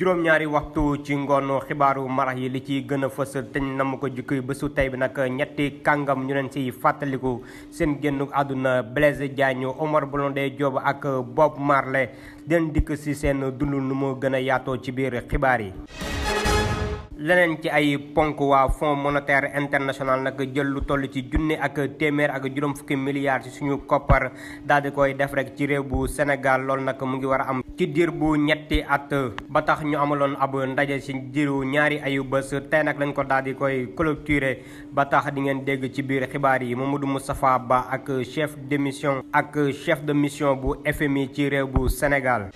juróom-ñaari waxtu ci ngoonu xibaaru marax yi li ci gën a fës te ñu nam ko jukki bésu tey bi nag ñetti kàngam ñu leen si fàttaliku seen génn àdduna Blaise Diagne Omar Blondin Diop ak Bob Marley den dikk si seen dund nu mu gën a yaatoo ci biir xibaar yi. leneen ci ay ponk waa Fonds monétaire international nag jël lu toll ci junni ak téeméer ak juróom fukki milliards ci suñu koppar daal di koy def rek ci réew bu Sénégal loolu nag mu ngi war a am ci diir bu ñetti at ba tax ñu amaloon ab ndaje ci diiru ñaari ayu bés tey nag lañ ko daal di koy clôturer ba tax di ngeen dégg ci biir xibaar yi Mamadou Moustapha Ba ak chef de mission bu FMI ci réew bu Sénégal.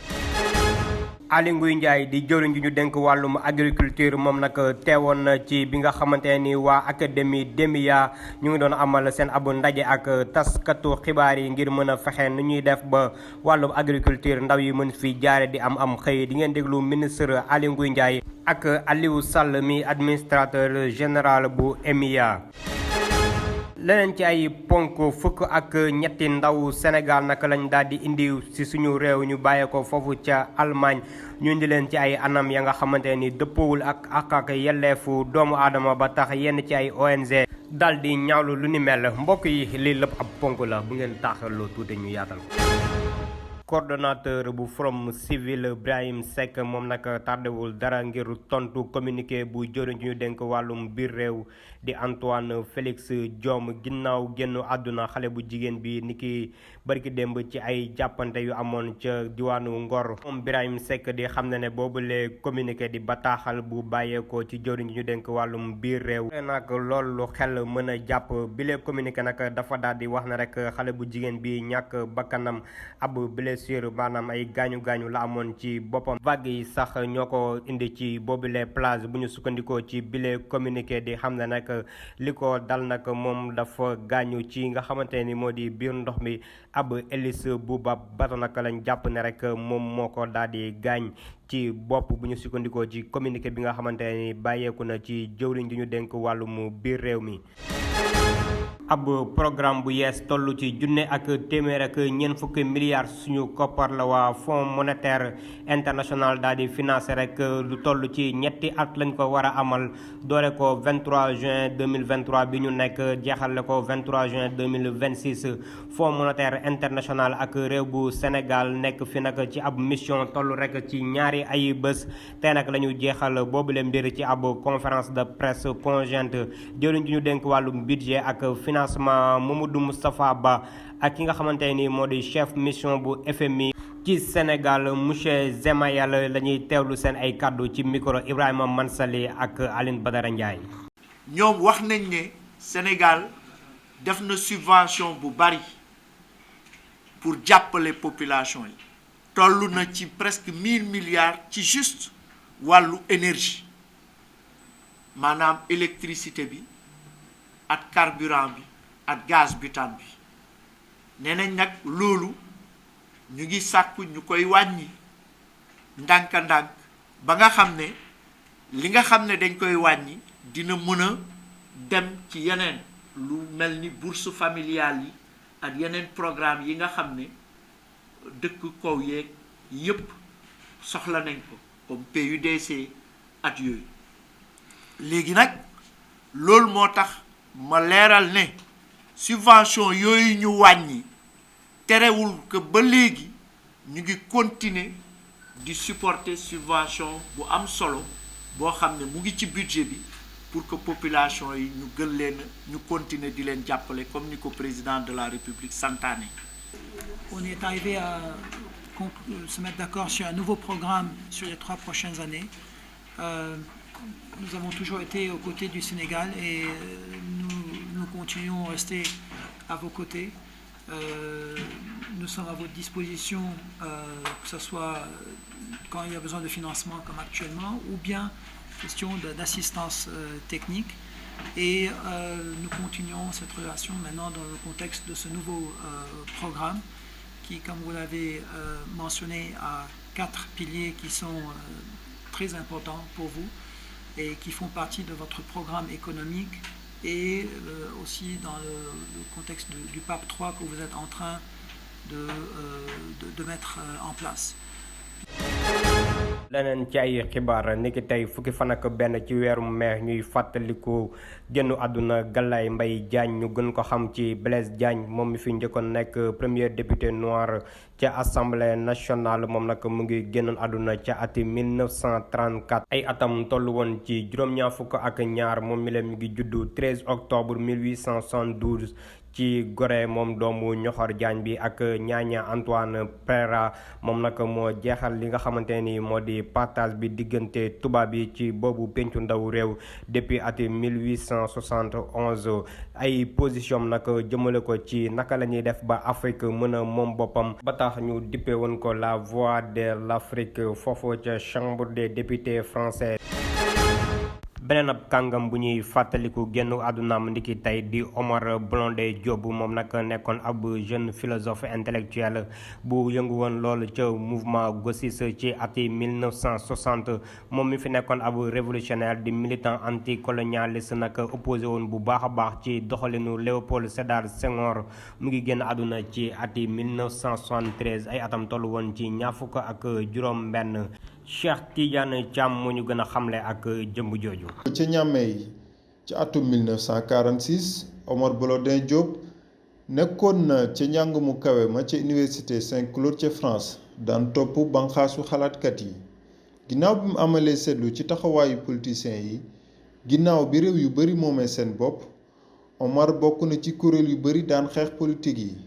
Aly Ngouille Ndiaye di jëwriñ ji ñu dénk wàllum agriculture moom nag teewoon na ci bi nga xamante ni waa académie DEMIA ñu ngi doon amal seen ab ndaje ak taskatu xibaar yi ngir mën a fexe nu ñuy def ba wàllum agriculture ndaw yi mën fi jaare di am xëy di ngeen déglu ministre Aly Ngouille Ndiaye ak Aliou Sall mi administrateur général bu EMIA. leneen ci ay ponk fukk ak ñetti ndaw Sénégal naka lañ daal di indi ci suñu réew ñu bàyyee ko foofu ca Allemagne ñu indi leen ci ay anam ya nga xamante ni dëppowul ak yelleefu doomu aadama ba tax yenn ci ay ONG daal di ñaawlu lu ni mel mbokk yi lii lépp ab ponk la bu ngeen taaxaloo tuuti ñu yaatal ko. Coordonnateur bu Forum Civil Birahim Seck moom nag tardewul dara ngir tontu communiqué bu jëriñ ñu dénk wàllum biir réew di Antoine Félix Diome ginnaaw génn àdduna xale bu jigéen bi niki barki démb ci ay jàppante yu amoon ca diwaanu Ngor. moom Birahim Seck di xam ne boobule communiqué di bataaxal bu bàyyeekoo ci jëriñ ñu dénk wàllum biir réew. nag loolu xel mën a jàpp bile communiqué nag dafa daal di wax ne rek xale bu jigéen bi ñàkk bakkanam ab blessure maanaam ay gaañu la amoon ci boppam. vague yi sax ñoo ko indi ci boobule plage bu ñu sukkandikoo ci bile communiqué di xam ne nag li ko dal nag moom dafa gaañu ci nga xamante ni moo di biir ndox mi ab hélice bu bato nag lañ jàpp ne rek moom moo ko daal di gaañ ci bopp bu ñu sukkandikoo ci communiqué bi nga xamante ni bàyyeeku na ci jëwriñ di ñu dénk wàllum biir réew mi. ab programme bu yees toll ci junne ak téeméer ak ñeent fukki milliards suñu koppar la waa Fonds monétaire international daal di financé rek lu toll ci ñetti at lañ ko war a amal doore ko 23 juin 2023 bi ñu nekk jeexale ko 23 juin 2026 Fonds monétaire international ak réew bu Sénégal nekk fi nag ci ab mission toll rek ci ñaari ay bés tey nag la ñu jeexal boobule mbir ci ab conférence de presse conjointe jëriñ ji ñu dénk wàllum budget ak financement Mamadou Moustapha Ba ak ki nga xamante ni moo di chef mission bu FMI ci Sénégal monsieur Zemayal la ñuy teewlu seen ay kàddu ci micro Ibrahima Mansali ak Aline Badara Ndiaye. ñoom wax nañ ne Sénégal def na subvention bu bari pour jàppale population yi toll na ci presque 1000 milliards ci juste wàllu énergie maanaam électricité bi ak carburant bi ak gaz butane bi nee nañ nag loolu ñu ngi sàkku ñu koy wàññi ndànk-ndànk ba nga xam ne li nga xam ne dañ koy wàññi dina mën a dem ci yeneen lu mel ni bourse familiale yi ak yeneen programme yi nga xam ne dëkk kaw yeeg yépp soxla nañ ko comme PUDC at yooyu léegi nag loolu moo tax ma leeral ne subvention yooyu ñu wàññi terewul que ba léegi ñu ngi continuer di supporter subvention bu am solo boo xam ne mu ngi ci budget bi pour que population yi ñu gën leen ñu continuer di leen jàppale comme ni ko président de la République santaane. On est arrivé à se mettre d'accord sur un nouveau programme sur les 3 prochaines années. Nous avons toujours été aux côtés du Sénégal et nous continuons à rester à vos côtés. Nous sommes à votre disposition, que ce soit quand il y a besoin de financement comme actuellement, ou bien question d'assistance technique. Et nous continuons cette relation maintenant dans le contexte de ce nouveau programme qui, comme vous l'avez mentionné, a 4 piliers qui sont très importants pour vous et qui font partie de votre programme économique et aussi dans le contexte du PAP 3 que vous êtes en train de mettre en place. leneen ci ay xibaar niki tey fukki fan ak benn ci weeru mai ñuy fàttaliku génnu àdduna Galaye Mbaye Diagne ñu gën ko xam ci Blaise Diagne moom mi fi njëkkoon nekk premier député noir ca assemblée nationale moom nag mu ngi génnoon àdduna ca ati 1934 ay atam toll woon ci juróom-ñaar fukk ak ñaar moom mi la mi ngi juddu 13 octobre 1872 ci Gorée moom doomu Ñoxor Diagne bi ak ñaaña Antoine Préra moom nag moo jeexal li nga xamante ni moo di partage bi diggante tubaab yi ci boobu pencu ndaw réew depuis ati 1871 ay position nag jëmale ko ci naka la ñuy def ba Afrique mën a moom boppam ba tax ñu dippe woon ko la voix de l'Afrique foofu ca chambre des députés français. beneen ab kàngam bu ñuy fàttaliku génn àddunaam ndiki tey di Omar Blondin Diop moom nag nekkoon ab jeune philosophe intellectuel bu yëngu woon loolu ca mouvement gauchiste ci ati 1960 moom mi fi nekkoon ab révolutionnaire di militant anticolonialiste nag opposé woon bu baax a baax ci doxalinu Léopold Sédar Senghor mu ngi génn àdduna ci ati 1973 ay atam tollu woon ci ñaar fukk ak juróom benn Cheikh Tidiane Thiam moo ñu gën a xamle ak jëmb jooju. ca Niamey ci atum 1946 Omar Blondin Diop nekkoon na ca njàng mu kawe ma ca université Saint-Claude ca France daan topp banqaasu xalaatkat yi ginnaaw bi mu amalee seetlu ci taxawaayu politiciens yi ginnaaw bi réew yu bari moomee seen bopp Omar bokk na ci kuréel yu bari daan xeex politique yi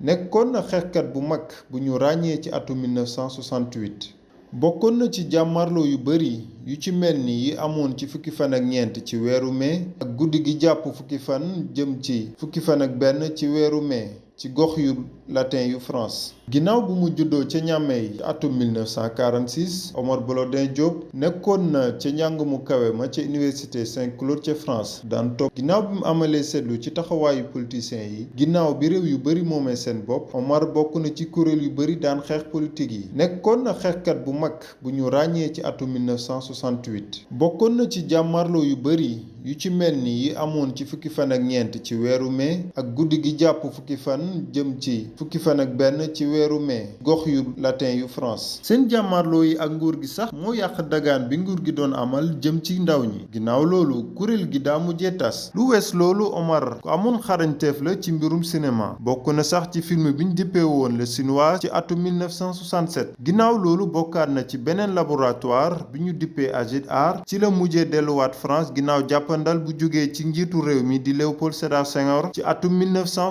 nekkoon na xeexkat bu mag bu ñu ràññee ci atum 1968. bokkoon na ci jàmmarloo yu bari yu ci mel ni yi amoon ci fukki fan ak ñeent ci weeru mai ak guddi gi jàpp fukki fan jëm ci fukki fan ak benn ci weeru mai ci gox yu latin yu France. ginnaaw bu mu juddoo ca Niamey ci atum 1946 Omar Blondin Diop nekkoon na ca njàng mu kawe ma ca université Saint-Claude ca France daan topp ginnaaw bi mu amalee seetlu ci taxawaayu politiciens yi ginnaaw bi réew yu bari moomee seen bopp Omar bokk na ci kuréel yu bari daan xeex politique yi nekkoon na xeexkat bu mag bu ñu ràññee ci atum 1968 bokkoon na ci jàmmarloo yu bari yu ci mel ni yi amoon ci fukki fan ak ñeent ci weeru mai ak guddi gi jàpp fukki fan jëm ci fukki fan ak benn ci weeru mai gox yu latin yu France. seen jàmmarloo yi ak nguur gi sax moo yàq dagaan bi nguur gi doon amal jëm ci ndaw ñi ginnaaw loolu kuréel gi daa mujjee tas lu wees loolu Omar ku amoon xarañteef la ci mbirum cinéma bokk na sax ci film bi ñu dippee woon le Chinois ci atum 1967 ginnaaw loolu bokkaat na ci beneen laboratoire bi ñu dippee Agit Art ci la mujjee delluwaat France ginnaaw jàppandal bu jógee ci njiitu réew mi di Léopold Sédar Senghor ci atum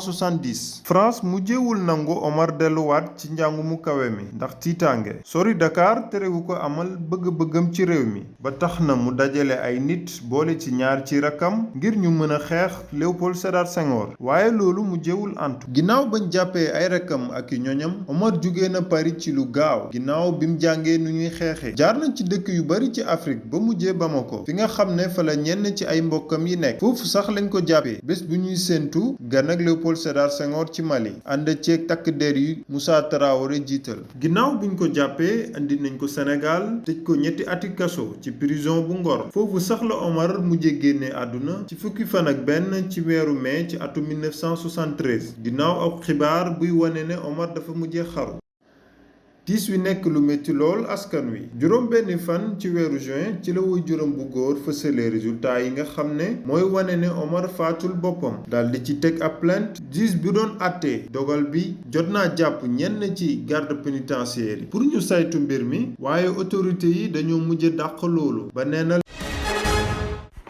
1970 France mujjewul nangu Omar delluwaat ci njàngu mu kawe mi ndax tiitaange sori Dakar terewu ko amal bëgg-bëggam ci réew mi ba tax na mu dajale ay nit boole ci ñaar ci rakkam ngir ñu mën a xeex Léopold Sédar Senghor waaye loolu mujjewul antu ginnaaw bañ jàppee ay rakkam ak i ñoñam Omar jugee na Paris ci lu gaaw ginnaaw bi mu jàngee nu ñuy xeexee jaar nañ ci dëkk yu bari ci Afrique ba mujjee Bamako fi nga xam ne fa la ñenn ci ay mbokkam yi nekk foofu sax lañ ko jàppee bés bu ñuy séentu gan ak Léopold Sédar Senghor ci Mali ànd ceeg takk der yi Moussa Traoré jiital ginnaaw biñ ko jàppee andi nañ ko Sénégal tëj ko ñetti ati kaso ci prison bu Ngor foofu sax la Omar mujjee génne àdduna ci fukki fan ak benn ci weeru mai ci atum 1973 ginnaaw ak xibaar buy wane ne Omar dafa mujjee xaru tiis wi nekk lu métti lool askan wi juróom benni fan ci weeru juin ci la woy juróom bu góor fësalee résultat yi nga xam ne mooy wane ne Omar faatul boppam daldi ci teg ab plainte juge bi doon àttee dogal bi jot naa jàpp ñenn ci garde pénitentiaire yi pour ñu saytu mbir mi waaye autorité yi dañoo mujj dàq loolu ba nee na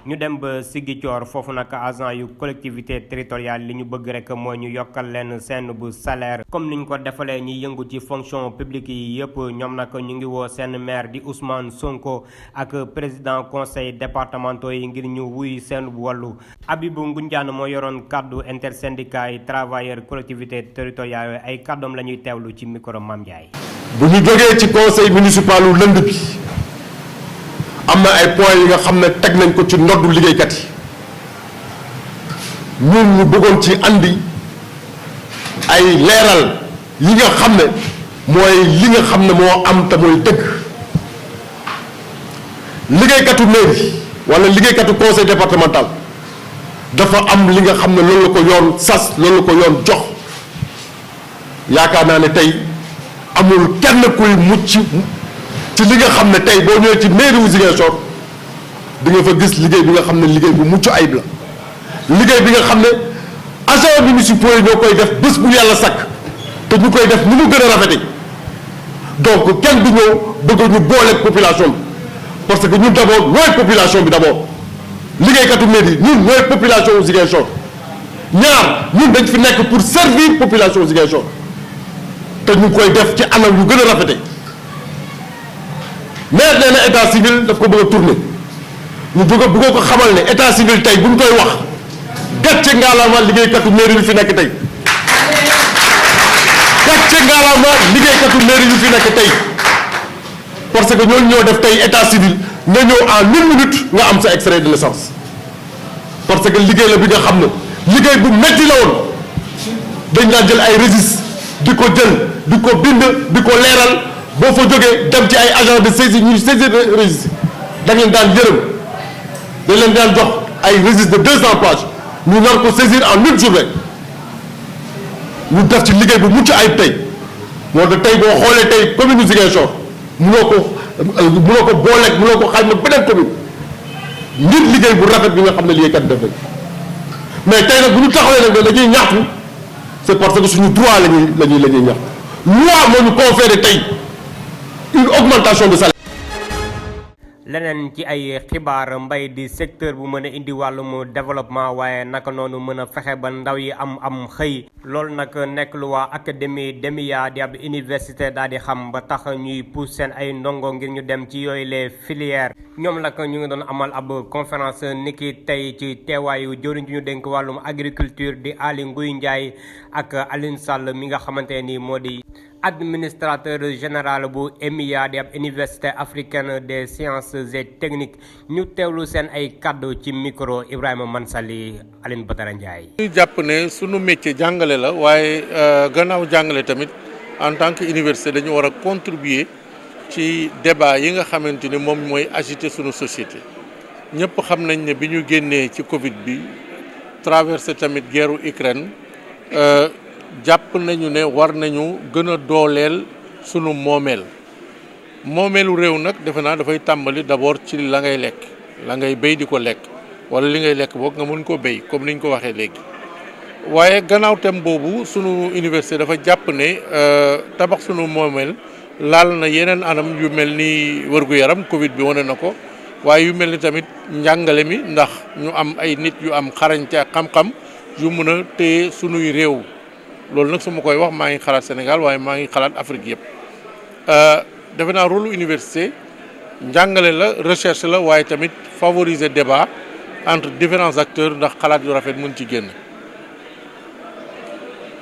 ñu dem ba Ziguinchor foofu nag agent yu collectivité territoriale li ñu bëgg rek mooy ñu yokkal leen seen bu salaire comme niñ ko defalee ñi yëngu ci fonction publique yi yëpp ñoom nag ñu ngi woo seen maire di Ousmane Sonko ak président conseil départementaux yi ngir ñu wuy seen bu wàllu Abibou Ngoundiane moo yoroon kaddu intersyndicat yi travailleurs collectivité territoriale ay kàddoom la ñuy teewlu ci micro Mame Ndiaye. bu ñu jógee ci conseil municipal wu lënd bi am na ay points yi nga xam ne teg nañ ko ci ndoddu liggéeykat yi ñun ñu bëggoon ci andi ay leeral yi nga xam ne mooy li nga xam ne moo am te mooy dëgg liggéeykatu mairie wala liggéeykatu conseil départemental dafa am li nga xam ne loolu la ko yoon sas loolu la ko yoon jox yaakaar naa ne tey amul kenn kuy mucc ci li nga xam ne tey boo ñëwee ci mairie wu Ziguinchor di nga fa gis liggéey bi nga xam ne liggéey bu mucc ayib la liggéey bi nga xam ne agents municipaux yi ñoo koy def bés bu yàlla sakk te ñu koy def ni mu gën a rafete donc kenn du ñëw bëgg ñu booleeg population bi parce que ñun d'abord ñooy population bi d'abord liggéeykatu mairie ñun ñooy population wu Ziguinchor ñaar ñun dañ fi nekk pour servir population wu Ziguinchor te ñu koy def ci anam yu gën a rafete maire nee na état civil daf ko bëgg a tourner ñu bëgg ko xamal ne état civil tey bu ñu koy wax gàcce ngaalaama liggéeykatu mairie yu fi nekk tey gàcce ngaalaama liggéeykatu mairie yu fi nekk tey parce que ñooñu ñoo def tey état civil nga ñëw en 1 minute nga am sa extrait de naissance parce que liggéey la bi nga xam ne liggéey bu metti la woon dañ daan jël ay registres di ko jël di ko bind di ko leeral boo fa jógee dem ci ay agent de saisie ñuy saisir registre da ngeen daan yërëm dañ leen daan jox ay registres de 200 pages ñu nar ko saisir en 1 journée ñu def ci liggéey bu mucc ayib tey moo tax tey boo xoolee tey commune u Ziguinchor mënoo ko booleeg mënoo ko xayma beneen commune ngir liggéey bu rafet bi nga xam ne liggéeykat def nañ mais tey nag bu ñu taxawee nag dañuy ñaxtu c'est parce que suñu droit la ñuy ñaxtu loi moo ñu conféré tey une augmentation de salaire. leneen ci ay xibaar mbay di secteur bu mën a indi wàllum développement waaye naka noonu mën a fexe ba ndaw yi am xëy loolu nag nekk lu waa académie DEMIA di ab université daal di xam ba tax ñuy pousse seen ay ndongo ngir ñu dem ci yooyu les filières ñoom nag ñu ngi doon amal ab conférence niki tey ci teewaayu jëwriñ ñu dénk wàllum agriculture di Aly Ngouille Ndiaye ak Alioune Sall mi nga xamante ni moo di administrateur général bu EMIA di ab université africaine des sciences et techniques ñu teewlu seen ay kaddu ci micro Ibrahima Mansali Aline Badara Ndiaye. ñu jàpp ne sunu métier jàngale la waaye gannaaw jàngale tamit en tant que université dañu war a contribuer ci débat yi nga xamante ni moom mooy agiter sunu société ñëpp xam nañ ne bi ñu génnee ci Covid bi traversé tamit guerru Ukraine. jàpp nañu ne war nañu gën a dooleel sunu moomeelu réew nag defe naa dafay tàmbali d'abord ci la ngay lekk la ngay béy di ko lekk wala li ngay lekk boog nga mën ko béy comme ni ñu ko waxee léegi. waaye gannaaw thème boobu sunu université dafa jàpp ne tabax sunu moomeel laal na yeneen anam yu mel ni wërgu-yaram Covid bi wane na ko waaye yu mel ni tamit njàngale mi ndax ñu am ay nit yu am xarañte ak xam-xam yu mën a téye sunuy réew. loolu nag su ma koy wax maa ngi xalaat Sénégal waaye maa ngi xalaat Afrique yëpp defe naa rôle université njàngale la recherche la waaye tamit favoriser débat entre différents acteurs ndax xalaat yu rafet mën ci génn.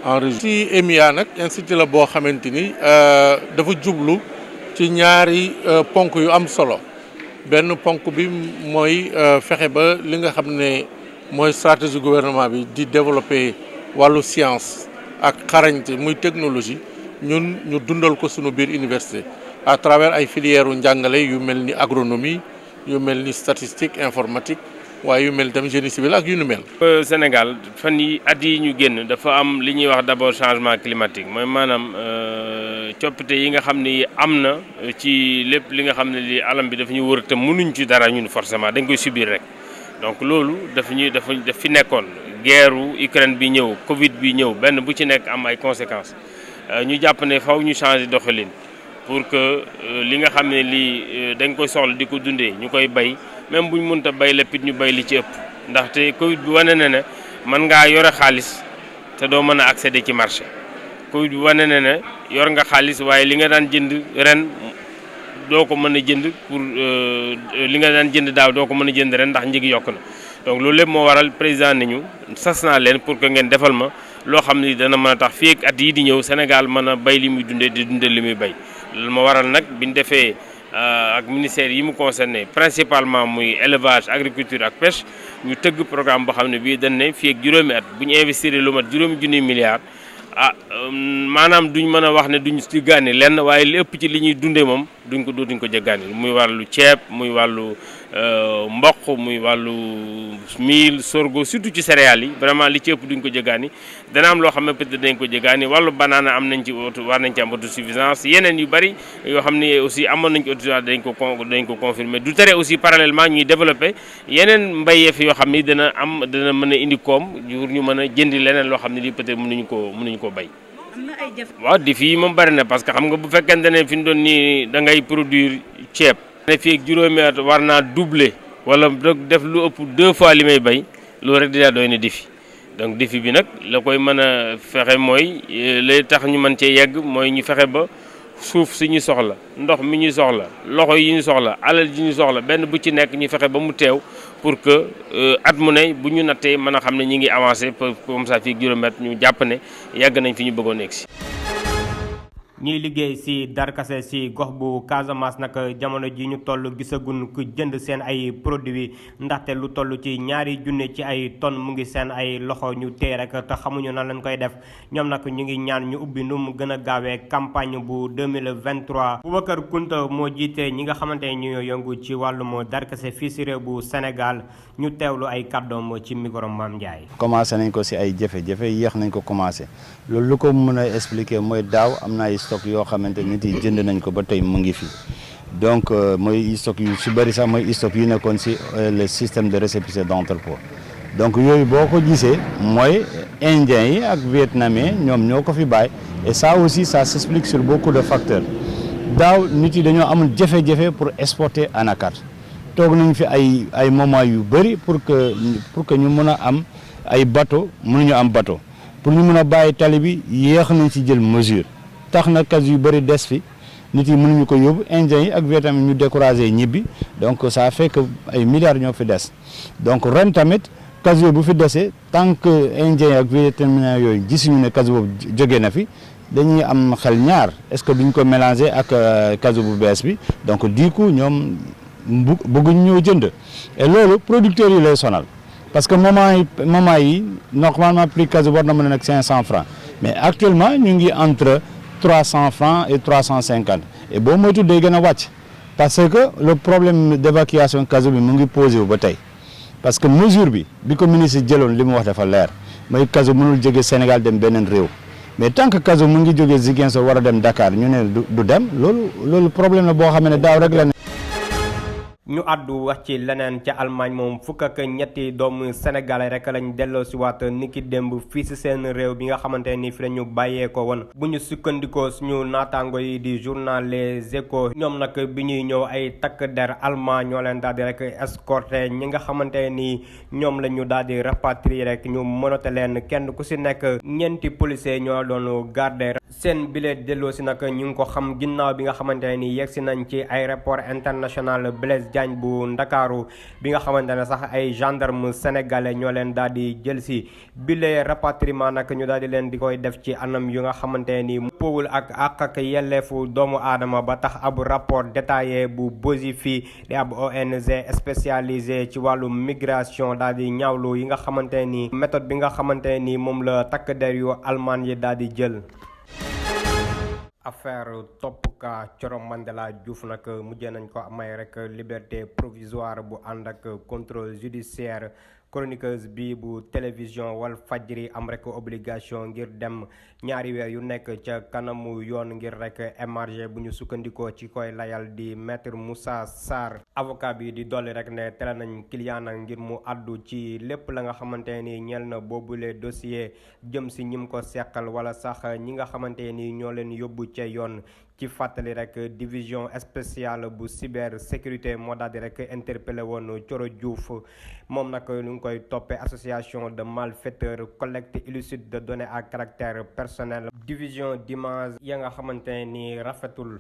en région ci EMIA nag institut la boo xamante ni dafa jublu ci ñaari ponk yu am solo benn ponk bi mooy fexe ba li nga xam ne mooy stratégie gouvernement bi di développer wàllu science. ak xarañte muy technologie ñun ñu dundal ko sunu biir université à travers ay filières u njàngale yu mel ni agronomie yu mel ni statistique informatique waaye yu mel tamit génie civil ak yu nu mel. Sénégal fan yi at yi ñu génn dafa am li ñuy wax d'abord changement climatique mooy maanaam coppite yi nga xam ni am na ci lépp li nga xam ne li alam bi dafa ñu wër te mënuñ ci dara ñun forcément dañ koy subir rek donc loolu daf fi nekkoon. guerre Ukraine bi ñëw Covid bi ñëw benn bu ci nekk am ay conséquences ñu jàpp ne faw ñu changer doxalin pour que li nga xam ne lii dañ koy soxla di ko dundee ñu koy bay même buñ mënta bay lépp it ñu bay li ci ëpp ndaxte Covid bi wane na ne mën ngaa yore xaalis te doo mën a accéder ci marché Covid bi wane na ne yor nga xaalis waaye li nga daan jënd ren doo ko mën a jënd pour li nga daan jënd daaw doo ko mën a jënd ren ndax njëg yokk na. donc loolu lépp moo waral président nañu sas naa leen pour que ngeen defal ma loo xam ni dana mën a tax fii ak at yi di ñëw Sénégal mën a bay li muy dundee di dundee li muy bay loolu moo waral nag bi ñu defee ak ministère yi mu concerné principalement muy élevage agriculture ak pêche ñu tëgg programme boo xam ne bii dañ ne fii ak juróomi at bu ñu investir lu mat juróomi junniy milliards maanaam duñ mën a wax ne duñ ci gànni lenn waaye li ëpp ci li ñuy dundee moom dootuñ ko jéggaani muy wàllu ceeb muy wàllu mboq muy wàllu mil sorgho surtout ci céréales yi vraiment li ci ëpp duñ ko jéggaani dana am loo xam ne peut-être dañ ko jéggaani wàllu banaana am nañ ci war nañ ci am autosuffisance yeneen yu bari yoo xam ne aussi amoon nañ ci autosuffisance dañ ko confirmer du tere aussi parallèlement ñuy développer yeneen mbayeef yoo xam ne dana mën a indi koom pour ñu mën a jëndi leneen loo xam ne lii peut-être mënuñu ko bay. waaw défi yi moom bari na parce que xam nga bu fekkente ne fi ñu doon nii da ngay produire ceeb. ne fii ak juróomi at war naa doubler wala def lu ëpp 2 fois li may bay loolu rek déjà doy na défi donc défi bi nag la koy mën a fexe mooy lay tax ñu mën cee yegg mooy ñu fexe ba suuf si ñu soxla ndox mi ñu soxla loxo yi ñu soxla alal ji ñu soxla benn bu ci nekk ñu fexe ba mu teew pour que at mu ne bu ñu nattee mën a xam ne ñi ngi avancé comme ça fii juróomi at ñu jàpp ne yàgg nañ fi ñu bëggoon egg si. ñiy liggéey ci darkase ci gox bu Casamance nag jamono ji ñu toll gisagun ku jënd seen ay produits ndaxte lu toll ci 2 junne ci ay tonnes mu ngi seen ay loxo ñu téye rek te xamuñu nan lañ koy def ñoom nag ñu ngi ñaan ñu ubbi nu mu gën a gaawee campagne bu 2023. Boubacar Kounta moo jiite ñi nga xamante ne ñu yëngu ci wàllum darkase fii ci réew bu Sénégal ñu teewlu ay kàddoom ci micro Mame Ndiaye. commencé nañ ko ci ay jafe-jafe yéex nañ ko commencé loolu lu ko mën a expliquer mooy daaw am na ay stock yoo xamante nit yi jënd nañ ko ba tey mu ngi fi donc mooy stock yu su bëri sax mooy stock yu nekkoon ci le système de récépissé d'entrepôt donc yooyu boo ko gisee mooy indiens yi ak vietnamiens ñoom ñoo ko fi bàyyi et ça aussi ça s'explique sur beaucoup de facteurs daaw nit yi dañoo amul jafe-jafe pour exporter anacarde toog nañ fi ay moment yu bëri pour que ñu mën a am ay bateau mënuñu am bateau pour ñu mën a bàyyi tali bi yéex nañ ci jël mesure tax na cas yu bëri des fi nit yi mënuñu ko yóbbu indiens yi ak vietnamiens ñu découragé ñibbi donc ça fait que ay milliards ñoo fi des donc ren tamit cas yooyu bu fi desee tant que indiens yi ak vietnamiens yooyu gisuñu ne cas boobu jógee na fi dañuy am xel ñaar est-ce que duñ ko mélanger ak cas bu bees bi donc du coup ñoom bëgguñ ñoo jënd et loolu producteurs yi lay sonal parce que moment yi normalement prix cas war na mën a nekk 500 francs mais actuellement ñu ngi entre 300 francs et 350 et boo moytu day gën a wàcc parce que le problème d'évacuation caso bi mu ngi posé wu ba tey parce que mesure bi ko ministre jëloon li mu wax dafa leer mooy caso mënul jóge Sénégal dem beneen réew mais tant que caso mu ngi jóge Ziguinchor war a dem Dakar ñu ne du dem loolu problème la boo xam ne daaw rek la ñu àddu wax ci leneen ca Allemagne moom 13 doomu sénégalais rek lañ delloo si waat niki démb fii si seen réew bi nga xamante ni fi lañu bàyyee ko woon bu ñu sukkandikoo suñu naataango yi di journal Les Échos ñoom nag bi ñuy ñëw ay takk der allemand ñoo leen daal di rek escorté ñi nga xamante ni ñoom la ñu daal di rapatrier rek ñu mënote leen kenn ku si nekk 4 policiers ñoo doon garder seen bile delloo si nag ñu ngi ko xam ginnaaw bi nga xamante ni yegsi nañ ci aéroport international Blaise Diagne bu Ndakaaru bi nga xamante ne sax ay gendarme sénégalais ñoo leen daal di jël si bile rapatriement nag ñu daal di leen di koy def ci anam yu nga xamante ni powul ak yelleefu doomu aadama ba tax ab rapport détaillé bu BOSIFI di ab ONG spécialisé ci wàllu migration daal di ñaawlu yi nga xamante ni méthode bi nga xamante ni moom la takk der yu Allemagne yi daal di jël. affaire topp ka Coro Mandela Diouf nag mujjee nañ ko may rek liberté provisoire bu ànd ak contrôle judiciaire chroniqueuse bi bu télévision Walfadjri am rek obligation ngir dem 2 weer yu nekk ca kanamu yoon ngir rek émarger bu ñu sukkandikoo ci koy layal di maître Moussa Sarr avocat bi di dolli rek ne tere nañ client nag ngir mu addu ci lépp la nga xamante ni ñeel na boobule dossier jëm si ñim ko seqal wala sax ñi nga xamante ni ñoo leen yóbbu ca yoon. ci fàttali rek division spéciale bu cybersécurité moo daal di rek interpellé woon Coro Diouf moom nag ñu ngi koy toppee association de malfaiteurs collecte illicite de données à caractère personnel division d'image ya nga xamante ni rafetul.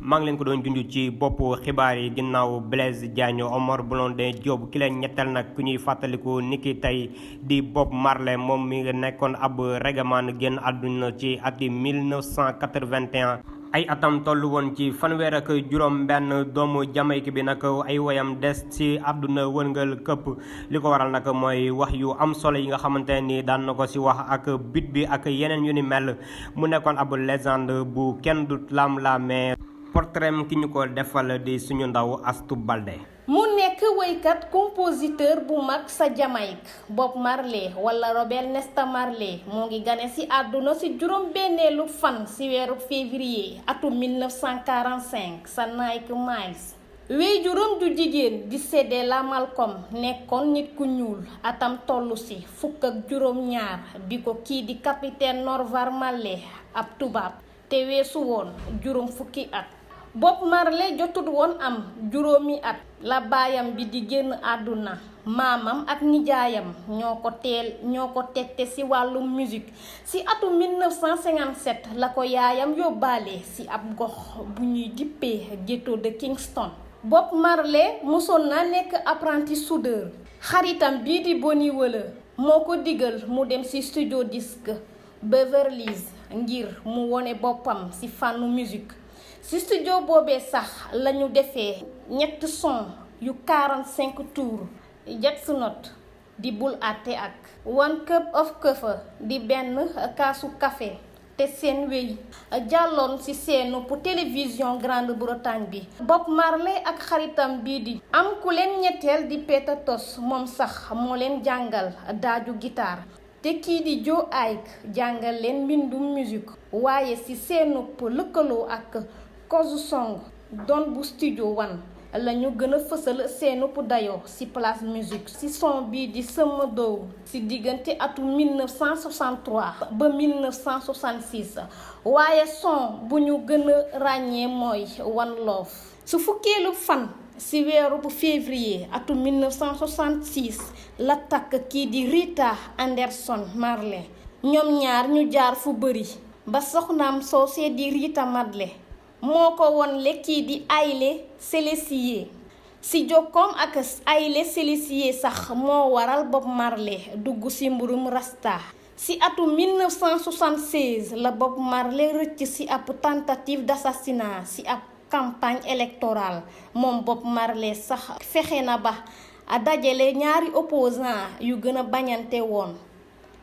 maa ngi leen ko doon junj ci boppu xibaar yi ginnaaw Blaise Diagne Omar Blondin Diop ki leen ñetteel nag ku ñuy fàttaliku niki tey di Bob Marley moom mi nga nekkoon ab règlement génn àdduna ci ati 1981 ay atam tollu woon ci fanweer ak juróom benn doomu Jamaïque bi nag ay woyam des ci àdduna wërngal këpp li ko waral nag mooy wax yu am solo yi nga xamante ni daan na ko ci wax ak bit bi ak yeneen yu ni mel mu nekkoon ab légende bu kenn du lam-laamee portrait ki ñu ko defal di suñu ndaw Astou Baldé. mu nekk woykat compositeur bu mag sa Jamaïque Bob Marley wala Robert Nesta Marley moo ngi gane ci àdduna ci juróom benneelu fan ci weeru février atum 1945 sa Nike Mills wéy juróom ju jigéen di Cedella Malcolm nekkoon nit ku ñuul atam tollu ci fukk ak juróom ñaar bi ko kii di capitaine Norval Marley ab tubaab te weesu woon juróom fukki at Bob Marley jotut woon am juróomi at la baayam bi di génn àdduna maamam ak nijaayam ñoo ko tette ci wàllu musique ci atum 1957 la ko yaayam yóbbaale ci ab gox bu ñuy dippee ghetto de Kingston. Bob Marley mosoon na nekk apprenti soudeur xaritam bii di Bonnie Wëla moo ko digal mu dem ci studio disque Beverly's ngir mu wone boppam ci fànnu musique ci studio boobee sax lañu defee ñett son yu 45 tours Jazz Note di bul àtte ak One Cup of Coffee di benn kaasu café te seen wéy jàlloon ci seenu pour télévision Grande-Bretagne bi. Bob Marley ak xaritam bii di am ku leen ñetteel di Peter Tosh moom sax moo leen jàngal daaju guitare te kii di Joe Ike jàngal leen mbindum musique waaye ci seenu pour lëkkaloo ak Kozu Song doon bu Studio One lañu gën a fësal seenu pour dayoo ci place musique ci son bii di Sama Dow ci diggante atum 1963 ba 1966 waaye son bu ñu gën a ràññee mooy One Love. su fukkeelu fan ci weeru bu février atum 1966 la takk kii di Rita Anderson Marley ñoom ñaar ñu jaar fu bari ba soxnaam soosee di Rita Marley moo ko won kii di Haile Selassie ci jokkoom ak Haile Selassie sax moo waral Bob Marley dugg ci mbirum rasta. ci atum 1976 la Bob Marley rëcc ci ab tentative d'assassinat ci ab campagne électorale moom Bob Marley sax fexe na ba a dajale ñaari opposant yu gën a bañante woon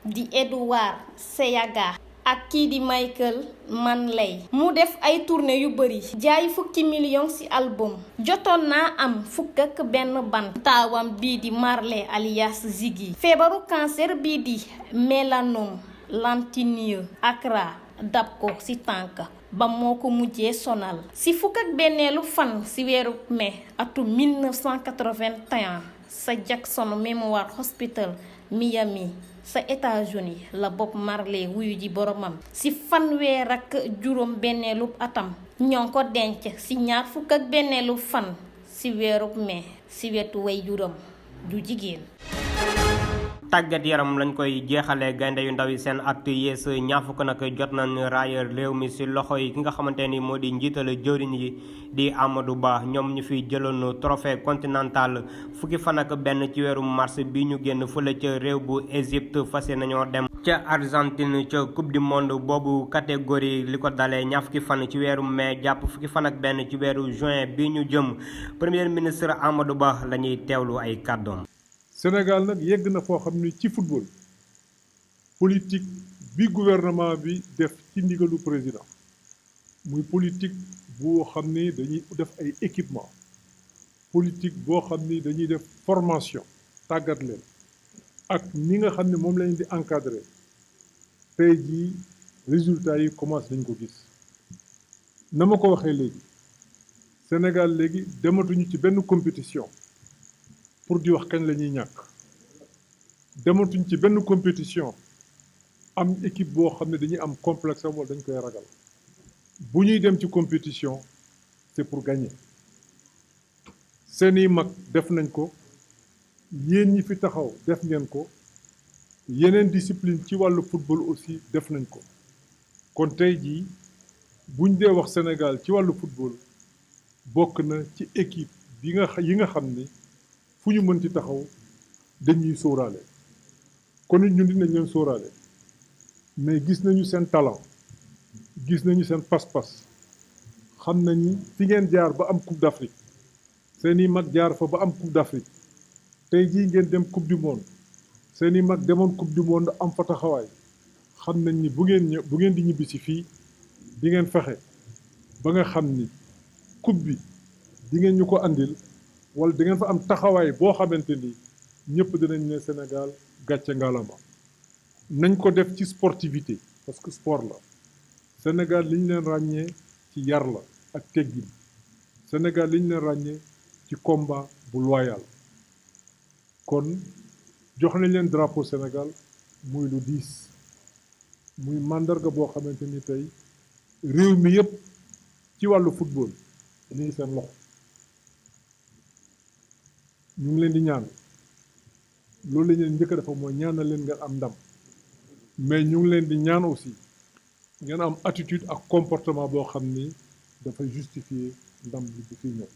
di Edward Seyaga ak kii di Michael Manley mu def ay tournée yu bari jaay fukki million ci album jotoon naa am fukk ak benn band taawam bii di Marley alias Ziggy feebaru cancer bii di mélanome lantineux Accra dab ko ci tànk ba moo ko mujjee sonal ci fukk ak benneelu fan ci weeru mai atum 1981 sa Jackson Memorial Hospital Miami sa États-Unis la Bob Marley wuyu ji boromam ci fanweer ak juróom benneelu atam ñoo ko denc ci ñaar fukk ak benneelu fan ci weeru mai ci wetu way juróom ju jigéen. tàggat yaram lañ koy jeexalee gaynde yu ndaw yi seen at yees ñaar fukk nag jot nañ raayal réew mi ci loxo yi ki nga xamante ni moo di njiital jëwriñ yi di Amadou Ba ñoom ñu fi jëloon trophée continental fukki fan ak benn ci weeru mars bi ñu génn fële ca réew bu Égypte fas nañoo dem ca Argentine ca coupe du monde boobu catégorie li ko dalee ñaar fukki fan ci weeru mai jàpp fukki fan ak benn ci weeru juin bi ñu jëm premier ministre Amadou Ba la ñuy teewlu ay kàddoom. Sénégal nag yegg na foo xam ne ci football politique bi gouvernement bi def ci ndigalu président muy politique boo xam ni dañuy def ay équipement politique boo xam ni dañuy def formation tàggat leen ak ni nga xam ne moom lañ di encadrer tey jii résultats yi commencé nañ ko gis na ma ko waxee léegi Sénégal léegi dematuñu ci benn compétition pour di wax kañ la ñuy ñàkk dematuñ ci benn compétition am équipe boo xam ne dañuy am complexe am wala dañ koy ragal bu ñuy dem ci compétition c'est pour gagner seeni mag def nañ ko yéen ñi fi taxaw def ngeen ko yeneen discipline ci wàllu football aussi def nañ ko kon tey jii buñ dee wax Sénégal ci wàllu football bokk na ci équipe yi nga xam ni fu ñu mën ci taxaw dañuy sóoraale kon it ñun dinañ leen sóoraale mais gis nañu seen talent gis nañu seen pas-pas xam nañu fi ngeen jaar ba am coupe d'Afrique seeni mag jaar fa ba am coupe d'Afrique tey jii ngeen dem coupe du monde seeni mag demoon coupe du monde am fa taxawaay xam nañ ni bu ngeen di ñibbi si fii di ngeen fexe ba nga xam ni coupe bi di ngeen ñu ko andil wala di ngeen fa am taxawaay boo xamante ni ñëpp dinañ ne Sénégal gàcce ngalama nañ ko def ci sportivité parce que sport la Sénégal li ñu leen ràññee ci yar la ak teggin Sénégal li ñu leen ràññee ci combat bu loyal kon jox nañ leen drapeau Sénégal muy lu diis muy màndarga boo xamante ni tey réew mi yëpp ci wàllu football ñu ngi seen loxo ñu ngi leen di ñaan loolu la ñu leen njëkk a defa mooy ñaanal leen ngeen am ndam mais ñu ngi leen di ñaan aussi ngeen am attitude ak comportement boo xam ni dafay justifier ndam bi fi ñëw